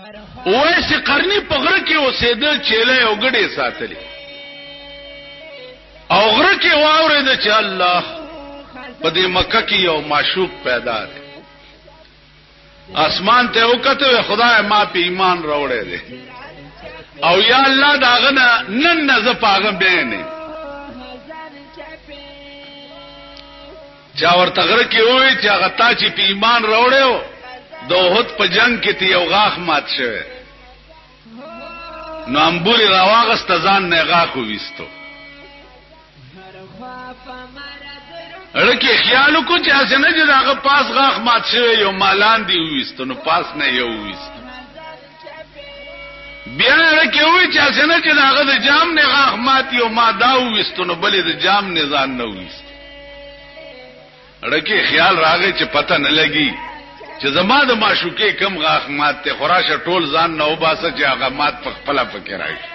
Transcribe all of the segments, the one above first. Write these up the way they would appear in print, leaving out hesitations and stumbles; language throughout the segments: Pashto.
اویس قرنی په غره کې اوسېده، چیلې او ګډې ساتلې، او غره کې واورېده چې الله په دې مکه کې یو معشوق پیدا دی. اسمان ته وکته، خدای ما په ایمان راوړی دی، او یا الله داغه نه نن نه زه پاغه بینه. چا ورته غره کې ووی چې هغه تا چې په ایمان راوړی و، د احد په جنگ کې ته یو غاښ مات شوی، نو امبوري راواغسته، ځان نه غاښ وویستو. ړکه خیال کو چې هسې نه چې د هغه پاس غاښ مات شوی یو مالان دی وویستو، نو پاس نه یو وویستو. بیا ړکه ووی چې هسې نه چې د هغه د جام نه غاښ مات یو ما دا وویستو، نو بلې د جام نه ځان نه وویستو. ړکه خیال راغی چې پته نه لګي چې زما د معشوقې کم غاښ مات ته، خوراشه ټول ځان نه وباسه چې هغه مات په خپله پکې راشي.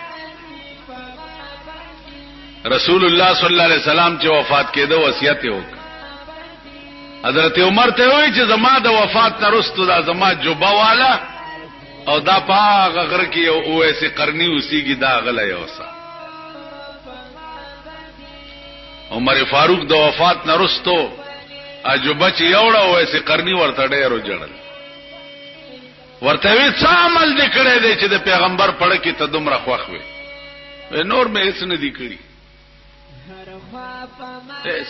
رسول الله صلی الله علیه وسلم چې وفات کېده وصیت یې وکړ، حضرت عمر ته وایي چې زما د وفات نه وروسته دا زما جوبه والا او دا په هغه غره کې یو اویس قرني اوسېږي، دا غلی یوسه. عمر فاروق د وفات نه وروسته عجوبه چې یوړه، اویس قرني ورته ډېر وژړل، ورته وی څه عمل دې کړی دی چې د پیغمبر پړه کې ته دومره خوښ وې؟ نور مې هېڅ نه دي کړي، هېڅ.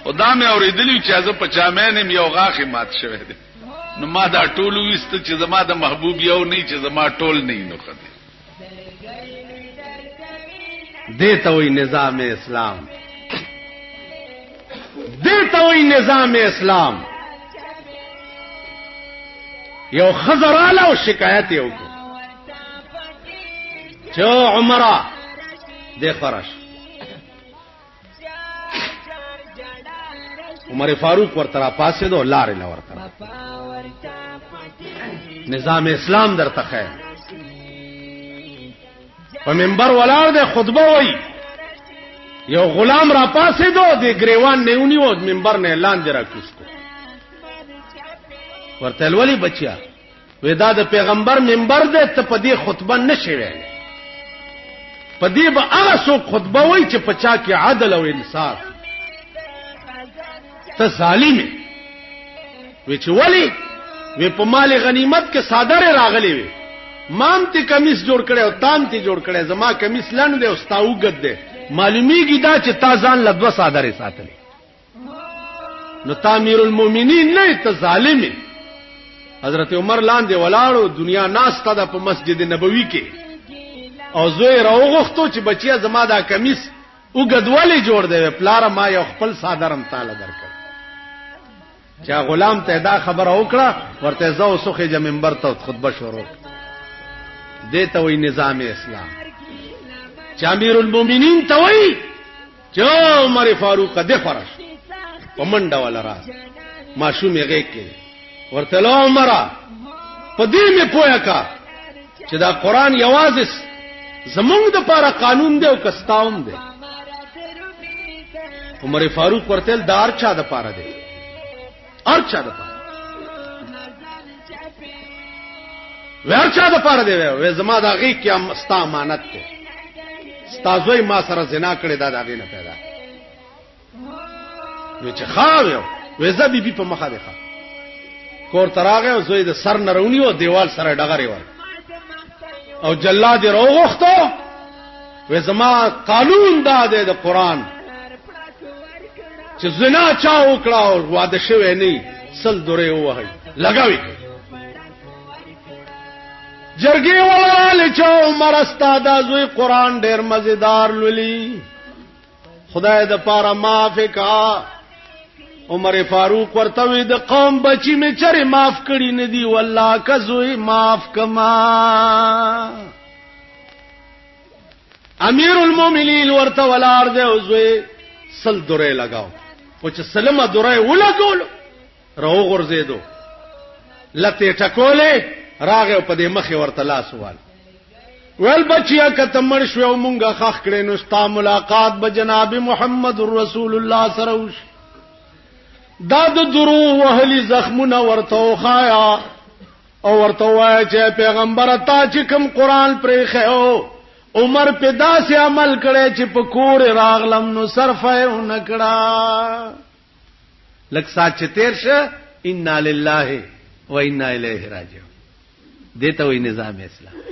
او دا مې اورېدلي چې زه په چا مین یم، یو غاښ یې مات شوی دی، نو ما دا ټول وویسته چې زما د محبوب یو نه، چې زما ټول نه، نو ښه دی. دې ته وایي نظام اسلام، دې ته وایي نظام اسلام. یو خزراله او شکایت یې وکړ چې عمره دې فرش. عمر فاروق ورته را پاسېدو، لارې له ورته نظام اسلام درته خیر. په منبر ولاړ دی، خطبه وایي، یو غلام را پاسېدو، د ګریوان نه ونیو، منبر نه لاندې را کوز کو. ورته ولي بچیا؟ وې دا د پیغمبر منبر دی، ته په دې خطبه نشې ویلی، په دې به هغه څوک خطبه وایي چې په چا کې عدل او انصاف، ته ظالم. وی چې ولی؟ وی په مال غنیمت کې صادره راغلی وی، مام ته کمیس جوړ کړي او تام ته جوړ کړي، زما کمیس لنډ دی او ستا اوږد دی، معلومیږي دا چې تا ځان له دوه صادره ساتلې، نو تا امیر المؤمنین نه، ته ظالم. حضرت عمر لاندې ولاړو، دنیا ناسته ده په مسجد نبوي کې، او زوی راوغښتو چې بچیا زما دا کمیس اوږد ولې جوړ دی؟ پلار ما یو خپل صادرم تاله درکړ. چا غلام ته دا خبره وکړه، ورته زه اوسخه جه منبر ته خطبه شروع. دې ته وایي نظام اسلام. چې امیر المؤمنین ته وایي چې عمر فاروق دې فرش، په منډه ولا را، ماشوم یې غېږ کې، ورته لو عمره په دې مې پوهه کا چې دا قرآن یوازې زمونږ د پاره قانون دی او کستاوم دی؟ عمر فاروق ورته دار چا د پاره دی، هر چا د پاره ور چا د پاره دی. وې زما دا غي کې ستا امانت دی، ستا زوی ما سره زنا کړی، دا دا غي نه پیدا. وې چې خاویو، وې زه بی بی په مخه دی ښا. کور تراغه او زوی د سر نرونی او دیوال سره ډغرې ور، او جلاد راوغښتو، وې زما قانون دا دی د قران چې زنا چا وکړه او واده شوی نه، 100 درې ووهي لګاوي. جرګې ولاله چې عمر استاد زوی قران ډېر مزیدار لولي، خدای د پاره معاف کا. عمر فاروق ورته وی د قوم بچی می چرې معاف کړی ندی، والله کزوی معاف کما. امیر المؤمنین ورته ولار دی او زوی 100 درې لگاو، او چې سلمه درې ولګول راو غورځېدو، لته ټکولې راغه په دې مخې ورته لاس وال، ویل بچیا کته مړ شو او مونږه خخ کړې نو ستا ملاقات به جناب محمد رسول الله سره وشي. دا د درو وهلی زخمونه ورته وخایا. او ورته وایه چې پیغمبر تا چې کوم قران پرې خو عمر په داسې عمل کړي چې په کور راغلم نو صرفه یې ونکړه. لک سات چې تیر شه، انا لله و انا الیه راجعون. دته وی نظام اسلام.